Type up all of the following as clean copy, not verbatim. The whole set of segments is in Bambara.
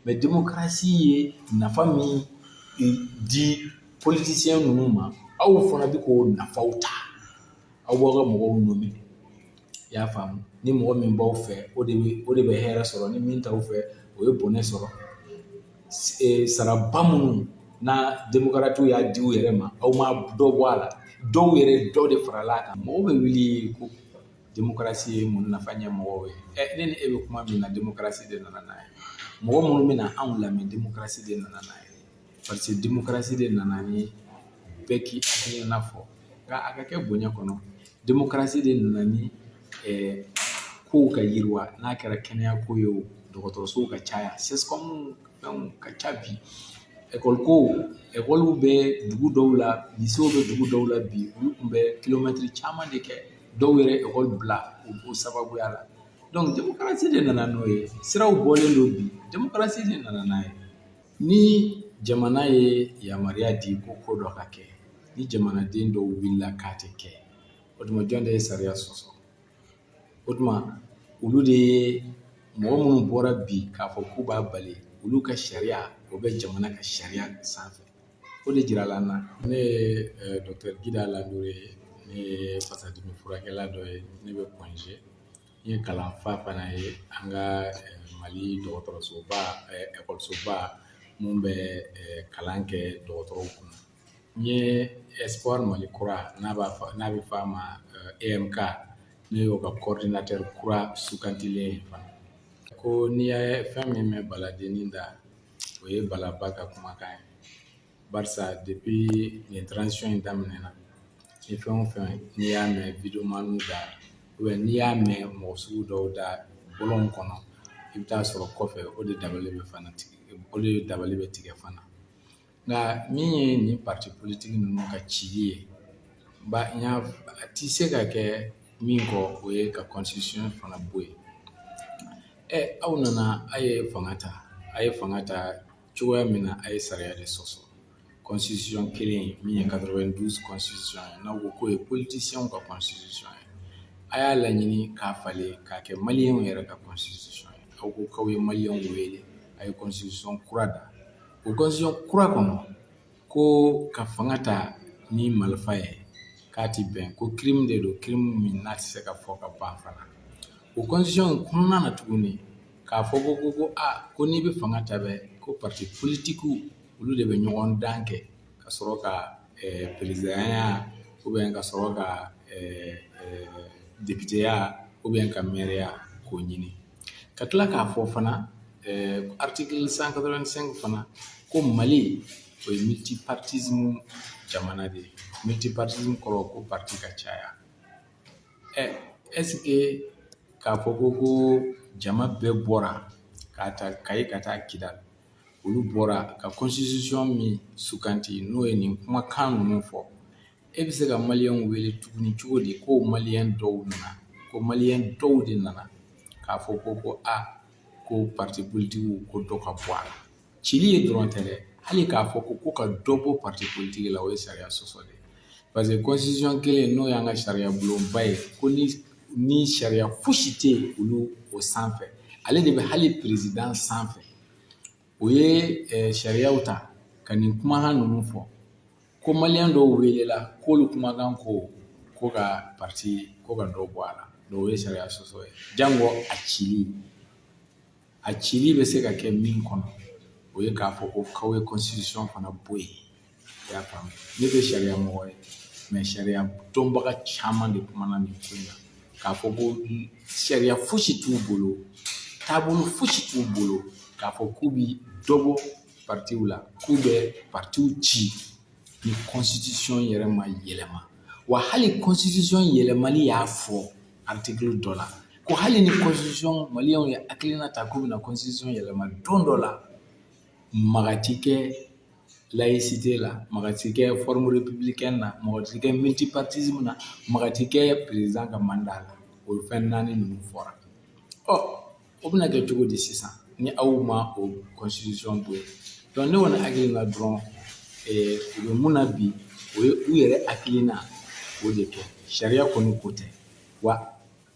Mais démocratie ye nafa min di politicien ninnu ma, aw fana bɛ k'o nafaw ta, aw b'aw ka mɔgɔw nommer. I y'a faamu? Ni mɔgɔ min b'aw fɛ, o de bɛ hɛrɛ sɔrɔ. Ni min t'aw fɛ, o ye bɔnɛ sɔrɔ. Saraba minnu n'a démocrates y'a di u yɛrɛ ma, aw ma dɔ bɔ a la, dɔw yɛrɛ dɔ de farala a kan. Mɔgɔw bɛ wuli ko démocratie ye mun nafa ɲɛ mɔgɔw ye. Ne ni e bɛ kuma min na, démocratie de nana n'a ye. Mɔgɔ minnu bɛna anw lamɛn, démocratie de nana n'a ye, parce que démocratie de nana ni bɛɛ k'i hakilina fɔ, nka a ka kɛ bonya kɔnɔ. Démocratie de nana ni kow ka yiriwa, n'a kɛra kɛnɛya ko ye o, dɔgɔtɔrɔsow ka caya, CSCOM fɛnw ka ca bi, ekɔli ko, ekɔliw bɛ dugu dɔw la, lycéew bɛ dugu dɔw la bi, olu tun bɛ kilomɛtiri caman de kɛ, dɔw yɛrɛ ekɔli bila o sababuya la. Donc démocratie de nana n'o ye. Siraw bɔlen don bi, démocratie de nana n'a ye. Ni jamana ye yamaruya di ko ko dɔ ka kɛ, ni jamanaden dɔw wulila k'a tɛ kɛ, o tuma jɔn de ye sariya sɔsɔ? O tuma olu de ye mɔgɔ minnu bɔra bi k'a fɔ k'u b'a bali, olu ka sariya o bɛ jamana ka sariya sanfɛ. O de jirala n na. Ne ye docteur Gida Landure ye, ne ye fasadimi furakɛla dɔ ye, ne bɛ Point G. N ye kalanfa fana ye an ka Mali dɔgɔtɔrɔsoba, ekɔlisoba mun bɛ kalan kɛ dɔgɔtɔrɔw kunna. N ye Espoir Mali kura, n'a b'a fɔ, n'a bɛ fɔ a ma EMK, ne y'o ka coordinateur kura sugandilen ye fana. Ko n'i ye fɛn min mɛn baladennin da, o ye balaba ka kumakan ye, barisa depuis nin transition in daminɛna, ni fɛn o fɛn n'i y'a mɛn videomaniw da, n'i y'a mɛn mɔgɔ sugu dɔw da bɔlɔnw kɔnɔ, i bɛ taa sɔrɔ kɔfɛ o de dabali bɛ fana tigɛ, o de dabali bɛ tigɛ fana. Nka min ye nin parti politique ninnu ka cili ye, ba n y'a a ti se ka kɛ min kɔ, o ye ka constitution fana bɔ yen. Aw nana, a ye fanga ta, a ye fanga ta cogoya min na, a ye sariya de sɔsɔ. Constitution kelen min ye 92 constitution ye, n'aw ko k'o ye politiciens ka constitution ye, a y'a laɲini k'a falen k'a kɛ maliyɛnw yɛrɛ ka constitution ye. Aw ko k'aw ye maliyɛnw wele, a ye constitution kura da. O constitution kura kɔnɔ, ko ka fanga ta ni marifa ye, k'a ti bɛn, ko crime de don, crime min n'a tɛ se ka fɔ ka ban fana. O constitution in kɔnɔna na tuguni, k'a fɔ ko a ko n'i bɛ fanga ta bɛ, ko parti politique olu de bɛ ɲɔgɔn dan kɛ ka sɔrɔ ka présidentya, ka sɔrɔ ka députéya, ka maire k'o ɲini. Ka tila k'a fɔ fana, article 185 fana, ko Mali o ye multipartisme jamana de ye. Multipartisme kɔrɔ ko parti ka caya. Est ce que k'a fɔ ko jama bɛɛ bɔra k'a ta Kayi ka taa Kidali, olu bɔra ka constitution min suganti, n'o ye nin kumakan ninnu fɔ, e bɛ se ka maliyɛnw wele tuguni cogo di ko maliyɛn dɔw nana, ko maliyɛn dɔw de nana k'a fɔ ko a ko parti politique ko dɔ ka bɔ a la? Cili ye dɔrɔn tɛ dɛ, hali k'a fɔ ko ka dɔ bɔ parti politique la, o ye sariya sɔsɔ de ye, parce que constitution kelen, n'o y'an ka sariya bulonba ye, ko ni sariya fosi tɛ yen olu o sanfɛ, ale de bɛ hali président sanfɛ. O ye sariyaw ta ka nin kumakan ninnu fɔ, ko maliyɛn dɔw welela k'olu kumakan ko ka parti ko ka dɔ bɔ a la. Donc o ye sariya sɔsɔ ye. Jango a cili, a cili bɛ se ka kɛ min kɔnɔ, o ye k'a fɔ ko k'aw ye constitution fana bɔ yen. I y'a faamu? Ne tɛ sariya mɔgɔ ye, mais sariya dɔnbaga caman de kumana nin ko in na, k'a fɔ ko sariya fosi t'u bolo, taabolo fosi t'u bolo k'a fɔ k'u bi dɔ bɔ partiw la, k'u bɛ partiw ci ni constitution yɛrɛ ma yɛlɛma. Wa hali constitution yɛlɛmali y'a fɔ article dɔ la ko hali ni constitution, maliyɛnw ye hakilina ta k'u bɛna constitution yɛlɛma don dɔ la, maga ti kɛ laïcité la, maga ti kɛ forme républicaine na, maga ti kɛ multipartisme na, maga ti kɛ président ka mandat la. O fɛn naani ninnu fɔra. Ɔ, o bɛna kɛ cogo di sisan ni aw ma o constitution bɔ yen? Donc ne kɔni hakili la dɔrɔn, u bɛ mun na bi, o ye u yɛrɛ hakilina o de kɛ, sariya kɔni ko tɛ. Wa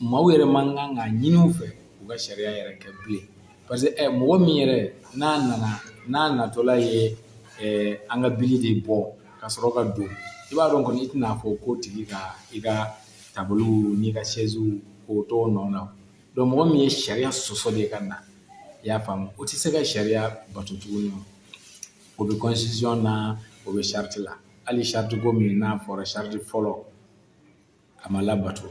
maaw yɛrɛ man kan k'a ɲini u fɛ u ka sariya yɛrɛ kɛ bilen. Parce que mɔgɔ min yɛrɛ n'a nana, n'a natɔla ye an ka bili de bɔ ka sɔrɔ ka don, i b'a dɔn kɔni i tɛna fɔ ko tigi ka i ka tabaliw n'i ka sɛziw k'o t'o nɔ na. Donc mɔgɔ min ye sariya sɔsɔ de ka na, i y'a faamu, o tɛ se ka sariya bato tuguni. O bɛ constitution na, o bɛ charte la. Hali charte ko min n'a fɔra charte fɔlɔ, a ma labato.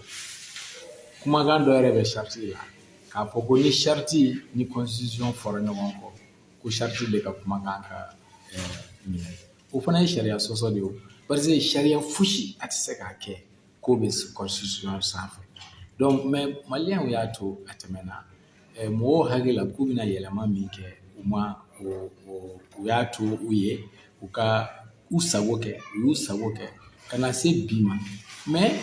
Kumakan dɔ yɛrɛ bɛ charte la k'a fɔ ko ni charte ni constitution fɔra ɲɔgɔn kɔ, ko charte de ka kumakan ka minɛ. O fana ye sariya sɔsɔ de ye o. Parce que sariya fosi a tɛ se k'a kɛ k'o bɛ constitution sanfɛ. Donc mais maliyɛnw y'a to a tɛmɛna. Mɔgɔw hakili la k'u bɛna yɛlɛma min kɛ, u ma u y'a to u ye u ka u sago kɛ, u y'u sago kɛ ka na se bi ma. Mais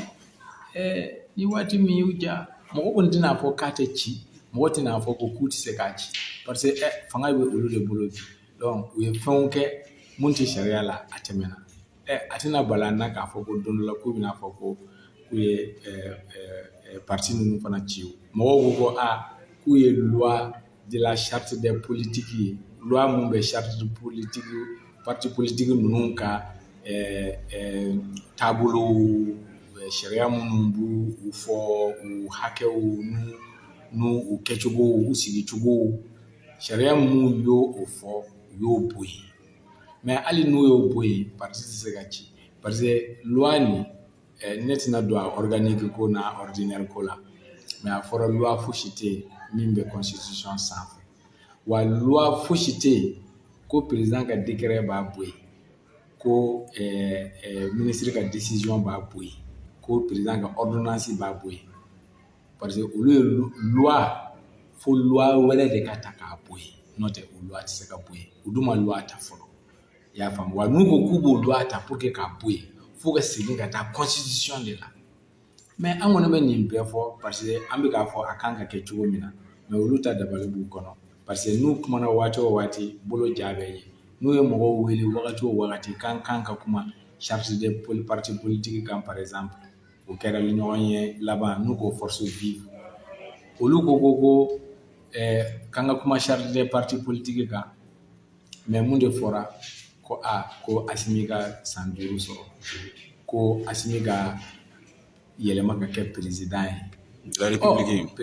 ni waati min y'u diya, mɔgɔ kɔni tɛna fɔ k'a tɛ ci, mɔgɔ tɛna fɔ ko k'u tɛ se k'a ci, parce que fanga bɛ olu de bolo bi. Donc u ye fɛnw kɛ mun tɛ sariya la, a tɛmɛna. A tɛna bala an na k'a fɔ ko don dɔ la k'u bɛna fɔ ko k'u ye parti ninnu fana ci. Mɔgɔw ko ko aa k'u ye loi de la charte des politiques ye, loi mun bɛ charte politique parti politique ninnu ka taabolow, sariya minnu b'u u fɔ, u hakɛw n'u kɛcogow, u sigicogow, sariya minnu y'o o fɔ, u y'o bɔ yen. Mais hali n'u y'o bɔ yen, parti tɛ se ka ci, parce que loi nin, ne tɛna don a organique ko n'a ordinaire ko la, mais a fɔra loi fosi tɛ yen min bɛ constitution sanfɛ. Wa loi fosi tɛ yen ko président ka décret b'a bɔ yen, ko ministre ka décision b'a bɔ yen, ko président ka ordonnance b'a bɔ yen. Parce que olu ye loi, fo loi wɛrɛ de ka ta k'a bɔ yen, n'o tɛ o loi tɛ se ka bɔ yen. U dun ma loi ta fɔlɔ, i y'a faamu. Wa n'u ko k'u b'o loi ta pour que k'a bɔ yen, f'u ka segin ka taa constitution de la. Mais an kɔni bɛ nin bɛɛ fɔ parce que an bɛ k'a fɔ a kan ka kɛ cogo min na, mais olu ta dabali b'u kɔnɔ. Parce que n'u kumana waati o waati, bolo ja bɛ ye. N'u ye mɔgɔw wele wagati o wagati k'an kan ka kuma charte des partis politiques kan, par exemple, o kɛra ɲɔgɔn ye laban n'u ko force vive, olu ko k'an ka kuma charte des partis politiques kan. Mais mun de fɔra? Ko a ko Assimi ka san 5 sɔrɔ, ko Assimi ka yɛlɛma ka kɛ président ye de la République,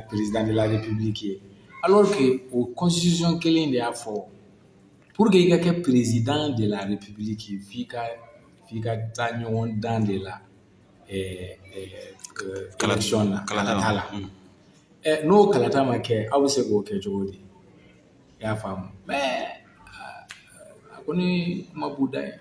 président de la République ye. Alors que o constitution kelen de y'a fɔ, pour que i ka kɛ président de la République ye, f'i ka taa ɲɔgɔn dan de la, élection na, kalata la. N'o kalata ma kɛ, aw bɛ se k'o kɛ cogo di? I y'a faamu. Mais a kɔni kuma b'u da ye.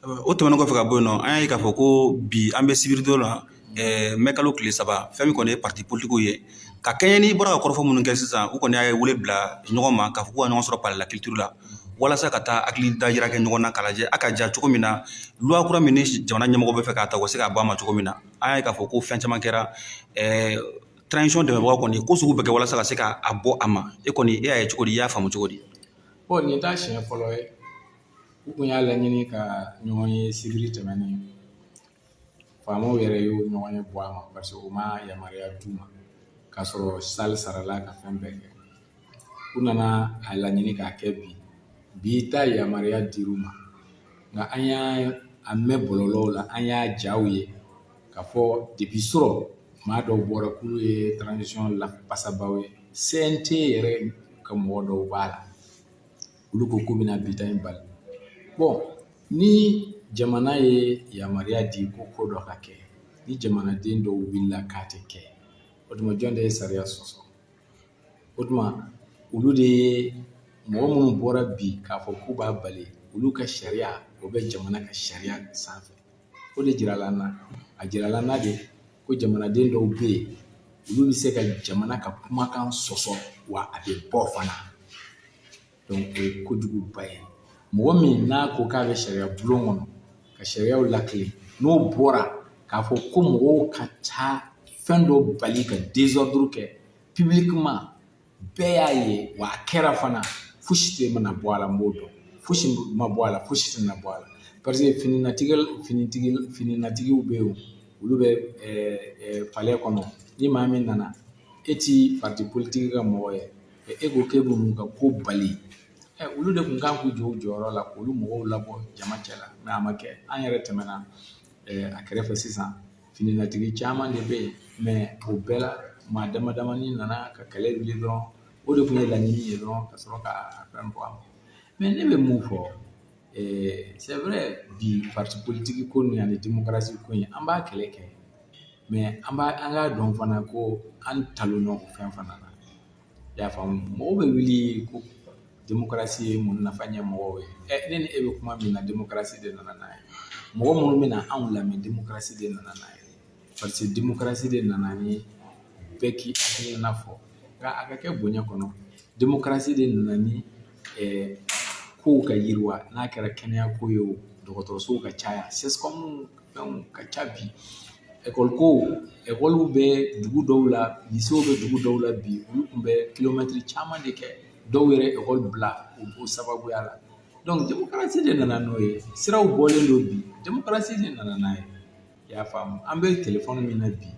O tɛmɛnen kɔfɛ ka bɔ yen nɔ, an y'a ye k'a fɔ ko bi an bɛ sibiri don la, mɛ kalo tile 3, fɛn min kɔni ye parti politigiw ye, ka kɛɲɛ ni bɔra ka kɔrɔfɔ minnu kɛ sisan, u kɔni y'a wele bila ɲɔgɔn ma k'a fɔ k'u ka ɲɔgɔn sɔrɔ palais la culture la, walasa ka taa hakili dajira kɛ ɲɔgɔn na k'a lajɛ a ka ja cogo min na loi kura min ni jamana ɲɛmɔgɔ bɛ fɛ k'a ta, u ka se k'a bɔ a ma cogo min na. An y'a ye k'a fɔ ko fɛn caman kɛra, transition dɛmɛbagaw kɔni ko sugu bɛɛ kɛ walasa ka se k'a bɔ a ma. E kɔni e y'a ye cogo di, i y'a faamu cogo di? Bon, nin t'a siɲɛ fɔlɔ ye. U kun y'a laɲini ka ɲɔgɔn ye sibiri tɛmɛnen. Faamaw yɛrɛ y'o ɲɔgɔn ye bɔ a ma, parce que u ma yamaruya d'u ma, k'a sɔrɔ salle sarala ka fɛn bɛɛ kɛ. U nana a laɲini k'a kɛ bi. Bi ta yamaruya dir'u ma, nka an y'a a mɛn bɔlɔlɔw la, an y'a jaw ye k'a fɔ depuis surɔ maa dɔw bɔra k'olu ye transition lafasabaw ye. CNT yɛrɛ ka mɔgɔ dɔw b'a la, olu ko k'u bɛna bi ta in bali. Bon, ni jamana ye yamaruya di ko ko dɔ ka kɛ, ni jamanaden dɔw wulila k'a tɛ kɛ, o tuma jɔn de ye sariya sɔsɔ? O tuma olu de ye mɔgɔ minnu bɔra bi k'a fɔ k'u b'a bali, olu ka sariya o bɛ jamana ka sariya sanfɛ. O de jirala an na, a jirala an na de ko jamanaden dɔw bɛ yen, olu bɛ se ka jamana ka kumakan sɔsɔ, wa a bɛ bɔ fana. Donc o ye kojuguba ye. Mɔgɔ min n'a ko k'a bɛ sariya bulon kɔnɔ ka sariyaw latilen, n'o bɔra k'a fɔ ko mɔgɔw ka taa fɛn dɔ bali ka désordre kɛ publiquement, bɛɛ y'a ye wa a kɛra fana, fosi tɛ mana bɔ a la, n b'o dɔn. Fosi ma bɔ a la, fosi tɛna bɔ a la, parce que finitigiw bɛ yen, olu bɛ palais kɔnɔ. Ni maa min nana, e ti parti politique ka mɔgɔ ye, E ko k'e b'u ka ko bali, olu de tun kan k'u jɔ u jɔyɔrɔ la k'olu mɔgɔw labɔ jama cɛ la, mɛ a ma kɛ. An yɛrɛ tɛmɛna a kɛrɛfɛ sisan, finilatigi caman de bɛ yen, mɛ o bɛɛ la maa dama damani nana ka kɛlɛ wuli dɔrɔn. O de tun ye laɲini ye dɔrɔn ka sɔrɔ ka fɛn bɔ a ma. Mɛ ne bɛ mun fɔ, c'est vrai bi parti politique ko nin ani démocratie ko in an b'a kɛlɛ kɛ, mɛ an k'a dɔn fana ko an talonna o fɛn fana na. I y'a faamu, mɔgɔw bɛ wuli ko démocratie ye mun nafa ɲɛ mɔgɔw ye. Ne ni e bɛ kuma min na, démocratie de nana n'a ye. Mɔgɔ minnu bɛna anw lamɛn, démocratie de nana n'a ye. Parce que démocratie de nana ni bɛɛ k'i hakilina fɔ, nka a ka kɛ bonya kɔnɔ. Démocratie de nana ni kow ka yiriwa, n'a kɛra kɛnɛya ko ye o, dɔgɔtɔrɔsow ka caya, CSCOM fɛnw ka ca bi, ekɔli ko, ekɔliw bɛ dugu dɔw la, lisew bɛ dugu dɔw la bi, olu tun bɛ kilomɛtiri caman de kɛ, dɔw yɛrɛ ekɔli bila o sababuya la. Donc démocratie de nana n'o ye, siraw bɔlen don bi, démocratie de nana n'a ye. I y'a faamu, an bɛ telefɔni min na bi,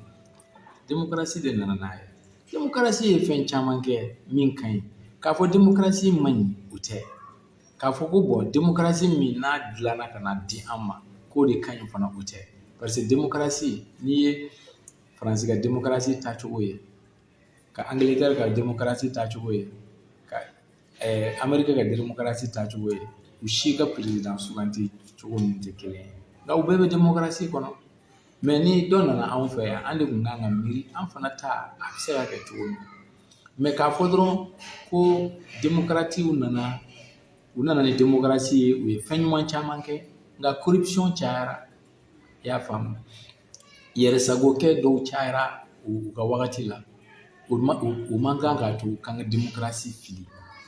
démocratie de nana n'a ye. Démocratie ye fɛn caman kɛ min ka ɲi. K'a fɔ démocratie man ɲi, o tɛ. K'a fɔ ko bɔn démocratie min n'a dilanna ka na di an ma, k'o de ka ɲi fana, o tɛ. Parce que démocratie, n'i ye Faransi ka démocratie taacogo ye, ka Angleterre ka démocratie taacogo ye, ka Amérique ka démocratie taacogo ye, u si ka président suganti cogo ninnu tɛ kelen ye. Nka u bɛɛ bɛ démocratie kɔnɔ. Mɛ ni dɔ nana anw fɛ yan, an de kun kan ka miiri an fana ta a bɛ se ka kɛ cogo min. Mɛ k'a fɔ dɔrɔn ko démocratiw nana, u nana ni démocratie ye, u ye fɛn ɲuman caman kɛ, nka corruption cayara. I y'a faamu, yɛrɛsagokɛ dɔw cayara u ka wagati la. O man kan k'a to k'an ka démocratie fili,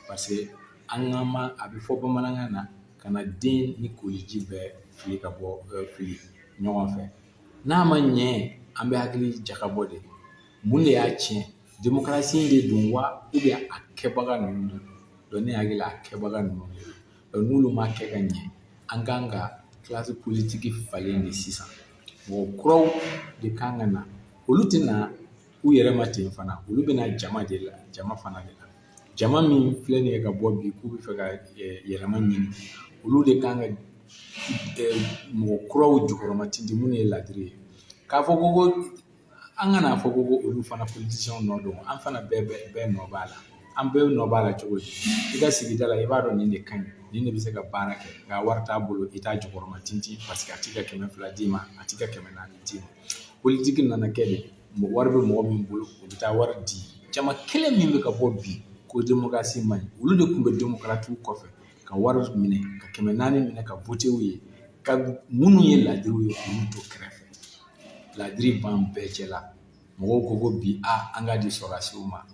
parce que an ka ma, a bɛ fɔ bamanankan na, ka na den ni koliji bɛɛ fili ka bɔ fili ɲɔgɔn fɛ. N'a ma ɲɛ, an bɛ hakili jagabɔ de. Mun de y'a tiɲɛ? Démocratie de don wa, ou bien a kɛbaga ninnu de don? Donc ne hakili la, a kɛbaga ninnu de don. Donc n'olu ma kɛ ka ɲɛ, an kan ka classe politique falen de sisan. Mɔgɔ kuraw de kan ka na. Olu tɛ na u yɛrɛ ma ten fana, olu bɛna jama de la, jama fana de la. Jama min filɛ nin ye ka bɔ bi k'u bɛ fɛ ka yɛlɛma ɲini, olu de kan ka mɔgɔ kuraw jukɔrɔma tintin minnu ye ladiri ye. K'a fɔ ko an kana fɔ ko olu fana politiciens nɔ don, an fana bɛɛ nɔ b'a la. An bɛɛ nɔ b'a la cogo di? I ka sigida la, i b'a dɔn nin de ka ɲi, nin de bɛ se ka baara kɛ, nka wari t'a bolo, i t'a jukɔrɔma tintin parce que a t'i ka 200 d'i ma, a t'i ka 400 d'i ma. Politiki nana kɛ de, wari bɛ mɔgɔ min bolo, o bɛ taa wari di. Jama kelen min bɛ ka bɔ bi ko démocratie man ɲi, olu de tun bɛ démocratie kɔfɛ ka wari minɛ, ka 400 minɛ ka voter u ye, ka minnu ye ladiriw ye k'olu to kɛrɛfɛ. Ladiri b'an bɛɛ cɛ la. Mɔgɔw ko ko bi an k'a di sɔrɔdasiw ma.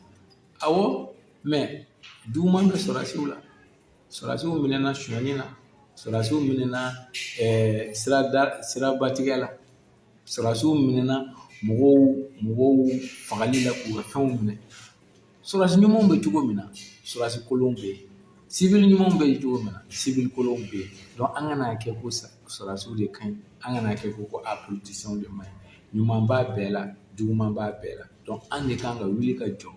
Awɔ, mɛ juguman bɛ sɔrɔdasiw la. Sɔrɔdasiw minɛna sonyani na, sɔrɔdasiw minɛna sirabatigɛ la, sɔrɔdasiw minɛna mɔgɔw fagali la k'u ka fɛnw minɛ. Sɔrɔdasi ɲumanw bɛ cogo min na, sɔrɔdasi kolonw bɛ yen. Civil ɲumanw bɛ cogo min na, civil kolonw bɛ yen. Donc an kana kɛ ko sɔrɔdasiw de ka ɲi, an kana kɛ ko a politiciens de man ɲi. Ɲuman b'a bɛɛ la, juguman b'a bɛɛ la. Donc an de kan ka wuli ka jɔ,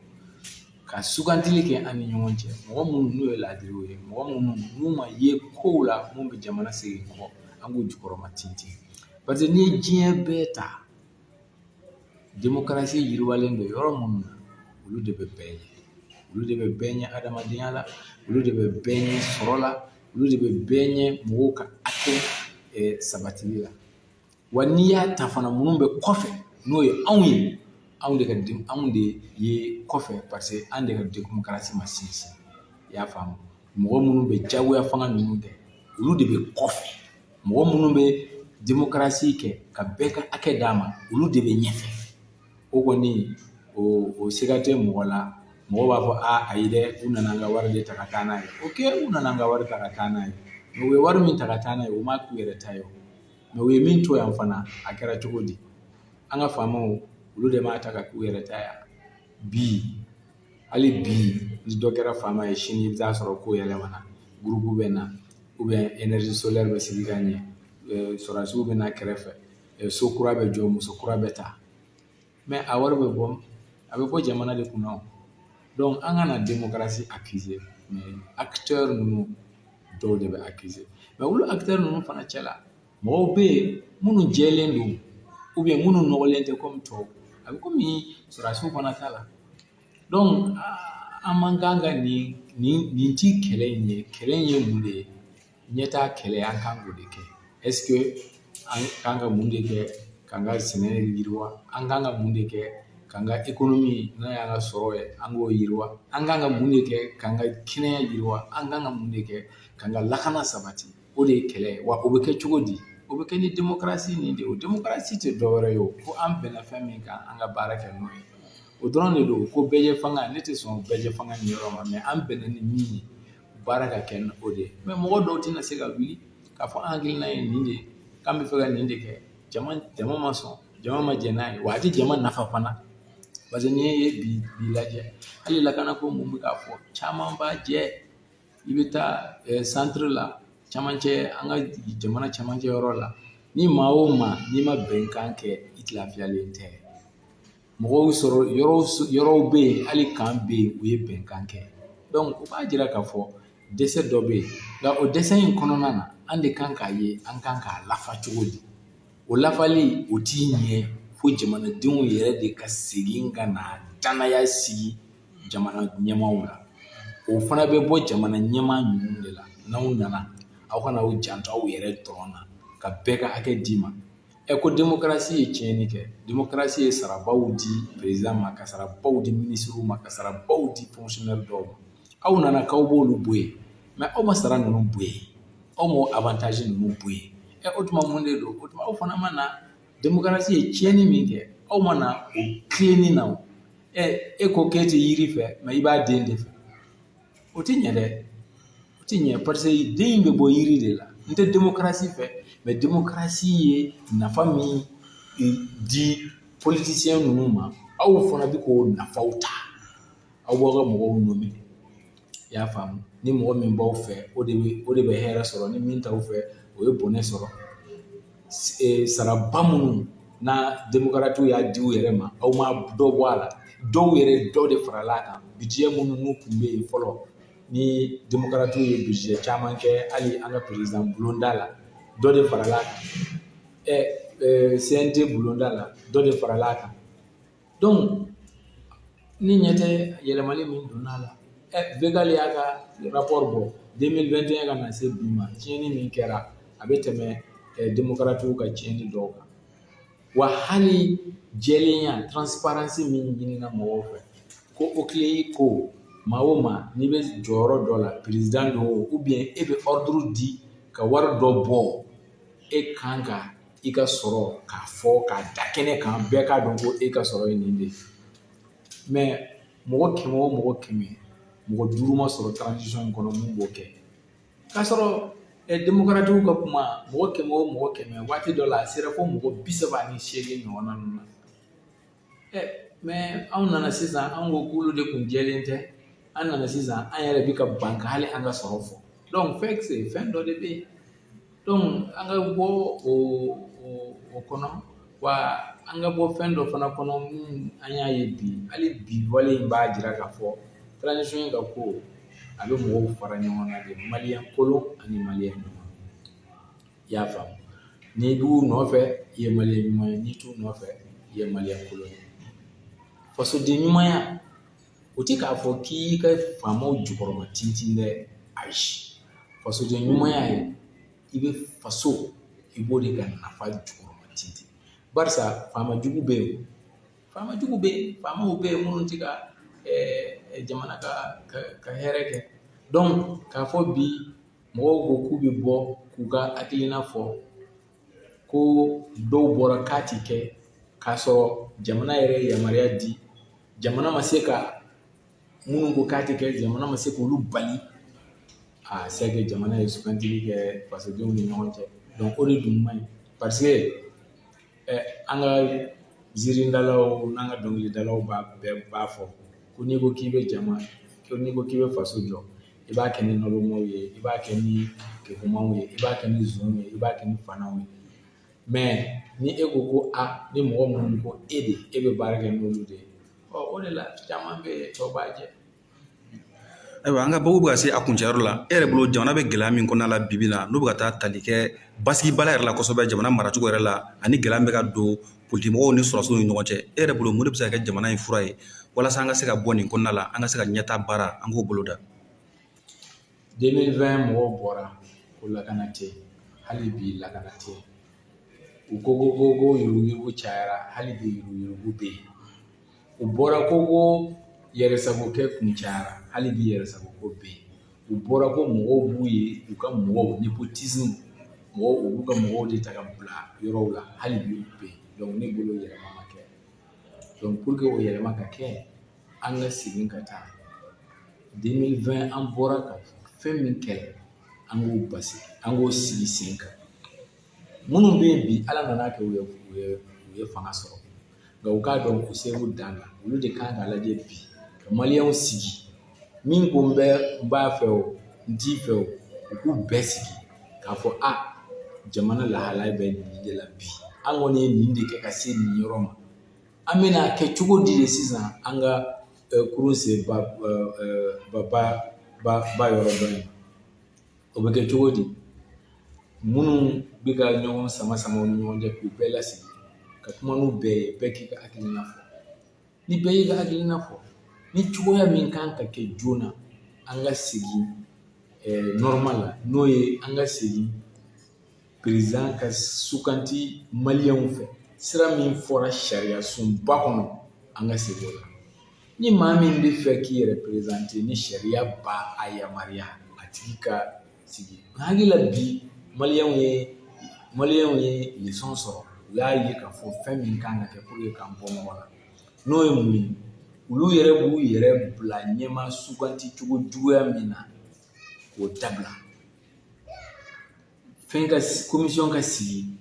ka sugantili kɛ an ni ɲɔgɔn cɛ. Mɔgɔ minnu n'u ye ladiriw ye, mɔgɔ minnu n'u ma ye kow la mun bɛ jamana segin kɔ, an k'u jukɔrɔma tintin. Parce que n'i ye diɲɛ bɛɛ ta, démocratie yiriwalen don yɔrɔ minnu na, olu de bɛ bɛɛ ɲɛ. Olu de bɛ bɛɛ ɲɛ adamadenya la, olu de bɛ bɛɛ ɲɛ sɔrɔ la, olu de bɛ bɛɛ ɲɛ mɔgɔw ka hakɛ sabatili la. Wa n'i y'a ta fana, minnu bɛ kɔfɛ, n'o ye anw ye, anw de ka anw de ye kɔfɛ, parce que an de ka démocratie ma sinsin. I y'a faamu, mɔgɔ minnu bɛ jagoya fanga ninnu kɛ, olu de bɛ kɔfɛ. Mɔgɔ minnu bɛ démocratie kɛ ka bɛɛ ka hakɛ d'a ma, olu de bɛ ɲɛfɛ. O kɔni, o siga tɛ mɔgɔ la. Mɔgɔ b'a fɔ a ayi dɛ, u nana an ka wari de ta ka taa n'a ye. Ok, u nana an ka wari ta ka taa n'a ye, mɛ u ye wari min ta ka taa n'a ye, u m'a k'u yɛrɛ ta ye o. Mɛ u ye min to yan fana, a kɛra cogo di? An ka faamaw, olu de m'a ta ka k'u yɛrɛ ta ye. Bi, hali bi, ni dɔ kɛra faama ye, sini i bɛ taa sɔrɔ ko yɛlɛmana, groupe bɛ na, ou bien énergie solaire bɛ sigi ka ɲɛ, sɔrɔdasiw bɛ na kɛrɛfɛ, so kura bɛ jɔ, muso kura bɛ ta. Mɛ a wari bɛ bɔ, a bɛ bɔ jamana de kunna o. Donc an kana démocratie accuser, mais acteur ninnu dɔw de bɛ accuser. Mais olu acteur ninnu fana cɛla, mɔgɔw bɛ yen minnu jɛlen don ou bien minnu nɔgɔlen tɛ komi tɔw, a bɛ komi sɔrɔdasiw fana ta la. Donc an man kan ka nin ti kɛlɛ in ye. Kɛlɛ in ye mun de ye? Ɲɛtaa kɛlɛ, an kan k'o de kɛ. Est ce que an kan ka mun de kɛ k'an ka sɛnɛ yiriwa? An kan ka mun de kɛ k'an ka économie, n'a y'an ka sɔrɔ ye, an k'o yiriwa? An kan ka mun de kɛ k'an ka kɛnɛya yiriwa? An kan ka mun de kɛ k'an ka lakana sabati? O de ye kɛlɛ ye. Wa o bɛ kɛ cogo di? O bɛ kɛ ni démocratie nin de ye. O démocratie tɛ dɔwɛrɛ ye o, ko an bɛnna fɛn min kan, an ka baara kɛ n'o ye. O dɔrɔn de don. Ko bɛɛ fanga, ne tɛ sɔn bɛɛ fanga nin yɔrɔ ma, mais an bɛnna ni min ye, baara ka kɛ ni o de ye. Mais mɔgɔ dɔw tɛna se ka wuli k'a fɔ an hakilina ye nin de ye, k'an bɛ fɛ ka nin de kɛ. Jama ma sɔn, jama ma jɛn n'a ye, wa a tɛ jama nafa fana. Parce que n'i ye bi lajɛ, hali lakanako mun bɛ k'a fɔ, caman b'a jɛ. I bɛ taa centre la, camancɛ, an ka jamana camancɛ yɔrɔ la, ni maa o maa n'i ma bɛnkan kɛ, i lafiyalen tɛ. Mɔgɔw sɔrɔ yɔrɔw bɛ yen, hali kan bɛ yen, u ye bɛnkan kɛ. Donc o b'a jira k'a fɔ dɛsɛ dɔ bɛ yen. Nka o dɛsɛ in kɔnɔna na, an de kan k'a ye an kan k'a lafa cogo di. O lafali o t'i ɲɛ fo jamanadenw yɛrɛ de ka segin ka na danaya sigi jamana ɲɛmaaw la. O fana bɛ bɔ jamana ɲɛmaa ninnu de la. N'aw nana, aw kana aw janto aw yɛrɛ dɔrɔn na, ka bɛɛ ka hakɛ d'i ma. Ɛ ko démocratie ye tiɲɛni kɛ. Démocratie ye sarabaw di président ma, ka sarabaw di ministres ma, ka sarabaw di fonctionnaire dɔw ma. Aw nana k'aw b'olu bɔ yen, mais aw ma sara ninnu bɔ yen, aw m'o avantage ninnu bɔ yen. Ɛ o tuma mun de don? O tuma aw fana ma na, démocratie ye tiɲɛni min kɛ, aw ma na o tilenni na o. Ɛ e ko k'e tɛ yiri fɛ, mais i b'a den de fɛ. O tɛ ɲɛ dɛ, o tɛ ɲɛ, parce que den in bɛ bɔ yiri de la. N tɛ démocratie fɛ, mais démocratie ye nafa min di politicien ninnu ma, aw fana bɛ k'o nafaw ta. Aw b'aw ka mɔgɔw nommer, i y'a faamu? Ni mɔgɔ min b'aw fɛ, o de bɛ hɛrɛ sɔrɔ. Ni min t'aw fɛ, o ye bɔnɛ sɔrɔ. Saraba minnu n'a démocrates y'a di u yɛrɛ ma, aw ma dɔ bɔ a la. Dɔw yɛrɛ dɔ de farala a kan. Budget minnu n'u tun bɛ yen fɔlɔ, ni démocrates ye budget caman kɛ, hali an ka président bulonda la, dɔ de farala a kan. CNT bulonda la, dɔ de farala a kan. Donc ni ɲɛ tɛ yɛlɛmali min donna a la. VGAL y'a ka rapport bɔ 2021 ka na se bi ma, tiɲɛni min kɛra, a bɛ tɛmɛ démocrates ka tiɲɛni dɔw kan. Wa hali jɛlenya, transparence min ɲinina mɔgɔw fɛ, ko OCLEI ko maa o maa n'i bɛ jɔyɔrɔ dɔ la, président don o, ou bien e bɛ ordre di ka wari dɔ bɔ, e kan ka i ka sɔrɔ k'a fɔ k'a da kɛnɛ kan, bɛɛ k'a dɔn ko e ka sɔrɔ ye nin de ye. Mais mɔgɔ 100 o mɔgɔ 100, mɔgɔ 5 ma sɔrɔ transition in kɔnɔ mun b'o kɛ. K'a sɔrɔ démocrates ka kuma, mɔgɔ 100 o mɔgɔ 100, waati dɔ la a sera fo mɔgɔ 38 ɲɔgɔnna ninnu na. Mais anw nana sisan, an ko k'olu de kun jɛlen tɛ. An nana sisan, an yɛrɛ bɛ ka ban ka hali an ka sɔrɔ fɔ. Donc fɛn dɔ de bɛ yen. Donc an ka bɔ o kɔnɔ, wa an ka bɔ fɛn dɔ fana kɔnɔ min an y'a ye bi. Hali bi wale in b'a jira k'a fɔ transition in ka ko a bɛ mɔgɔw fara ɲɔgɔn kan de, maliyɛn kolon ani maliyɛn ɲuman. I y'a faamu? N'i b'u nɔfɛ, i ye maliyɛn ɲuman ye. N'i t'u nɔfɛ, i ye maliyɛn kolon ye. Fasoden ɲumanya, o tɛ k'a fɔ k'i ka faamaw jukɔrɔma tintin dɛ, ayi. Fasoden ɲumanya ye, i bɛ faso, i b'o de ka nafa jukɔrɔma tintin. Barisa faama jugu bɛ yen, faama jugu bɛ yen, faamaw bɛ yen minnu tɛ ka jamana ka hɛrɛ kɛ. Donc k'a fɔ bi mɔgɔw ko k'u bɛ bɔ k'u ka hakilina fɔ, ko dɔw bɔra k'a ti kɛ, k'a sɔrɔ jamana yɛrɛ ye yamaruya di, jamana ma se ka minnu ko k'a ti kɛ, jamana ma se k'olu bali. A c'est que jamana ye sugantili kɛ fasodenw ni ɲɔgɔn cɛ. Donc o de dun man ɲi, parce que an ka ziiridalaw n'an ka dɔnkilidalaw b'a bɛɛ b'a fɔ ko n'i ko k'i bɛ jama, ko n'i ko k'i bɛ faso jɔ, i b'a kɛ ni nɔlɔmaw ye, i b'a kɛ ni kegumanw ye, i b'a kɛ ni zonw ye, i b'a kɛ ni fanaw ye. Mais ni e ko ko a ni mɔgɔ minnu ko e de e bɛ baara kɛ n'olu de ye, ɔ o de la caman bɛ yen tɔ b'a jɛ. Ayiwa, an ka babu bɛ ka se a kuncɛyɔrɔ la. E yɛrɛ bolo, jamana bɛ gɛlɛya min kɔnɔna la bi bi in na, n'u bɛ ka taa tali kɛ basigibaliya yɛrɛ la kosɛbɛ, jamana maracogo yɛrɛ la, ani gɛlɛya min bɛ ka don politikimɔgɔw ni sɔrɔdasiw ni ɲɔgɔn cɛ, e yɛrɛ bolo, mun de bɛ se ka kɛ jamana in fura ye walasa an ka se ka bɔ nin kɔnɔna la, an ka se ka ɲɛta baara an k'o boloda? 2020 mɔgɔw bɔra ko lakana tɛ yen, hali bi lakana tɛ yen. U ko ko ko ko yuruguyurugu cayara, hali bi yuruguyurugu bɛ yen. U bɔra ko ko yɛrɛsagokɛ kun cayara, hali bi yɛrɛsagoko bɛ yen. U bɔra ko mɔgɔw b'u ye u ka mɔgɔw népotisme, mɔgɔw u b'u ka mɔgɔw de ta ka bila yɔrɔw la, hali bi u bɛ yen. Donc ne bolo, yɛlɛma ma kɛ. Donc pour que o yɛlɛma ka kɛ, an ka segin ka taa 2020, an bɔra ka fɛn min kɛlɛ, an k'o basigi, an k'o sigi sen kan. Minnu bɛ yen bi, Ala nana kɛ u ye fanga sɔrɔ, nka u k'a dɔn u ser'u dan na. Olu de kan k'a lajɛ bi ka Maliyɛnw sigi. Min ko n bɛ n b'a fɛ o, n t'i fɛ o, u k'u bɛɛ sigi k'a fɔ: a jamana lahalaya bɛ nin de la bi, an kɔni ye nin de kɛ ka se nin yɔrɔ ma, an bɛna kɛ cogo di de sisan an ka kurun sen ba ba ba ba ba yɔrɔ dɔ in? O bɛ kɛ cogo di? Minnu bɛ ka ɲɔgɔn sama sama u ni ɲɔgɔn cɛ, k'u bɛɛ lasigi ka kuma n'u bɛɛ ye, bɛɛ k'i ka hakilina fɔ. Ni bɛɛ y'i ka hakilina fɔ, ni cogoya min kan ka kɛ joona, an ka segin normal la, n'o ye an ka segin président ka suganti Maliyɛnw fɛ, sira min fɔra sariya sunba kɔnɔ, an ka segin o la. Ni maa min bɛ fɛ k'i yɛrɛ présenter, ni sariya b'a a yamaruya, a tigi ka sigi. N hakili la bi, Maliyɛnw ye leçon sɔrɔ. U y'a ye k'a fɔ fɛn min kan ka kɛ pour que k'an bɔ nɔgɔ la, n'o ye mun ye? Olu yɛrɛ b'u yɛrɛ bila ɲɛma suganti cogo juguya min na, k'o dabila. Fɛn ka commission ka sigi,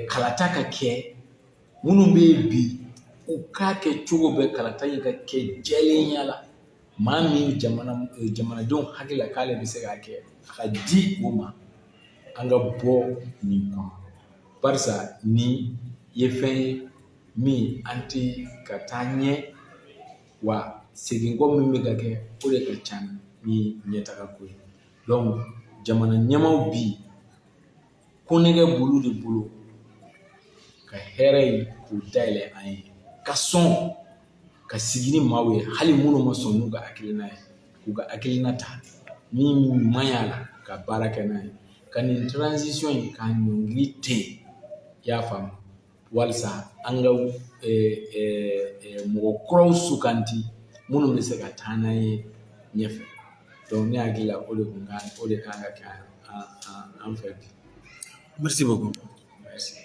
kalata ka kɛ. Minnu bɛ yen bi, u k'a kɛ cogo bɛɛ, kalata in ka kɛ jɛlenya la. Maa min jamana jamanadenw hakili la k'ale bɛ se k'a kɛ, a ka di o ma. An ka bɔ nin kɔnɔ, barisa nin ye fɛn ye min an tɛ ka taa ɲɛ wa, segin kɔ min bɛ ka kɛ, o de ka ca ni ɲɛtaga ko ye. Donc jamana ɲɛmaaw bi, konnɛgɛ b'olu de bolo ka hɛrɛ ye k'u dayɛlɛ an ye, ka sɔn ka sigi ni maaw ye, hali minnu ma sɔn n'u ka hakilina ye, k'u ka hakilina ta min man ɲi a la, ka baara kɛ n'a ye, ka nin transition in k'a ɲɔngiri ten. I y'a faamu? Walasa an ka mɔgɔ kuraw suganti minnu bɛ se ka taa n'an ye ɲɛfɛ. Donc ne hakili la, o de kun kan, o de kan ka kɛ an fɛ bi. Merci beaucoup. Merci.